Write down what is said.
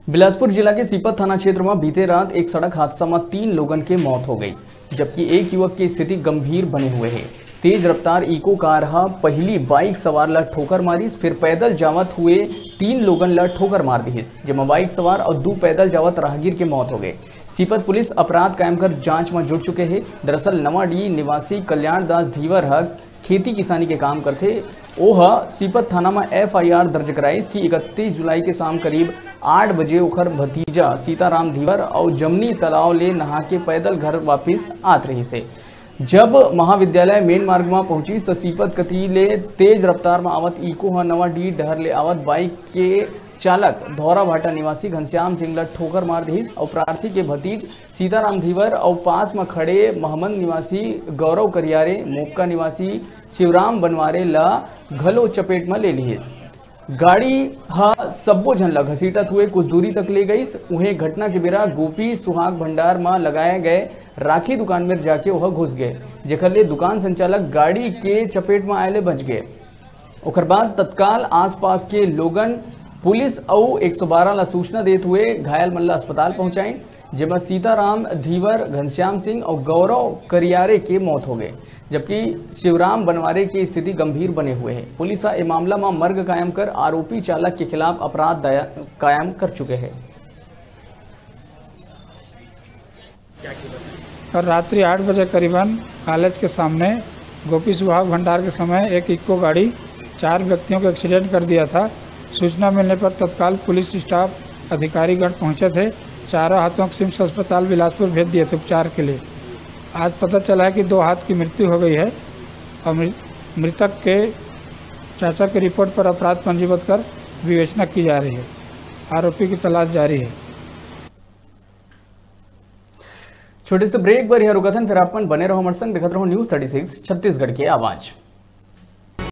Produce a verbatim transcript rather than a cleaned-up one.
बिलासपुर जिला के सीपत थाना क्षेत्र में बीते रात एक सड़क हादसा में तीन लोगन के मौत हो गई, जबकि एक युवक की स्थिति गंभीर बने हुए है। तेज रफ्तार इको कार ह पहली बाइक सवार ला ठोकर मारिस, फिर पैदल जावत हुए तीन लोगन ला ठोकर मार दिहिस, जेमा बाइक सवार और दो पैदल जावत राहगीर के मौत हो गए। सीपत पुलिस अपराध कायम कर जांच में जुट चुके हैं। दरअसल नवाडीह निवासी कल्याण दास धीवर ह खेती किसानी के काम करथे। ओह सीपत थाना में एफआईआर दर्ज कराइस कि इकतीस जुलाई के शाम करीब आठ बजे ओखर भतीजा सीताराम धीवर अउ जमनी तालाब ले नहा के पैदल घर वापिस आत रहिस हे। जब महाविद्यालय मेन मार्ग में पहुंचिस, तो सीपत कती ले तेज रफ्तार में आवत इको ह नवाडीह डहर ले आवत बाइक के चालक धौरा भाटा निवासी घनश्याम सिंह ला ठोकर मार दिहिस और प्रार्थी के भतीज सीताराम धीवर और पास में खड़े महमंद निवासी गौरव करियारे, मोक्का निवासी शिवराम बनवारे ला घलो चपेट में ले लिहिस। गाड़ी ह सब्बो झन ला घसीटत हुए कुछ दूरी तक ले गईस। उहें घटना के बेरा गोपी सुहाग भंडार में लगाए गए राखी दुकान में जाके ओह घुस गए, जेकर ले दुकान संचालक गाड़ी के चपेट में आए ले बच गए। ओकर बाद तत्काल आसपास के लोगन पुलिस अउ एक सौ बारह ला सूचना देत हुए घायल मन ला अस्पताल पहुंचाइन, जेमा सीताराम धीवर, घनश्याम सिंह और गौरव करियारे के मौत हो गए, जबकि शिवराम बनवारे की स्थिति गंभीर बने हुए है। पुलिस ह ए मामला में मर्ग कायम कर आरोपी चालक के खिलाफ अपराध दायर कायम कर चुके हैं। कल रात्रि आठ बजे करीबन कॉलेज के सामने गोपी सुहाग भंडार के समय एक इक्को गाड़ी चार व्यक्तियों को एक्सीडेंट कर दिया था। सूचना मिलने पर तत्काल पुलिस स्टाफ अधिकारीगण पहुंचे थे। चारों हाथों को सिम्स अस्पताल बिलासपुर भेज दिए थे उपचार के लिए। आज पता चला है कि दो हाथ की मृत्यु हो गई है और मृ- मृतक के चाचा की रिपोर्ट पर अपराध पंजीबद्ध कर विवेचना की जा रही है। आरोपी की तलाश जारी है। छोटे से ब्रेक बर यहाँ रुकथन, फिर आप मन बने रहो हमारे संग, देखत रहो न्यूज़ थर्टी सिक्स छत्तीसगढ़ के आवाज़।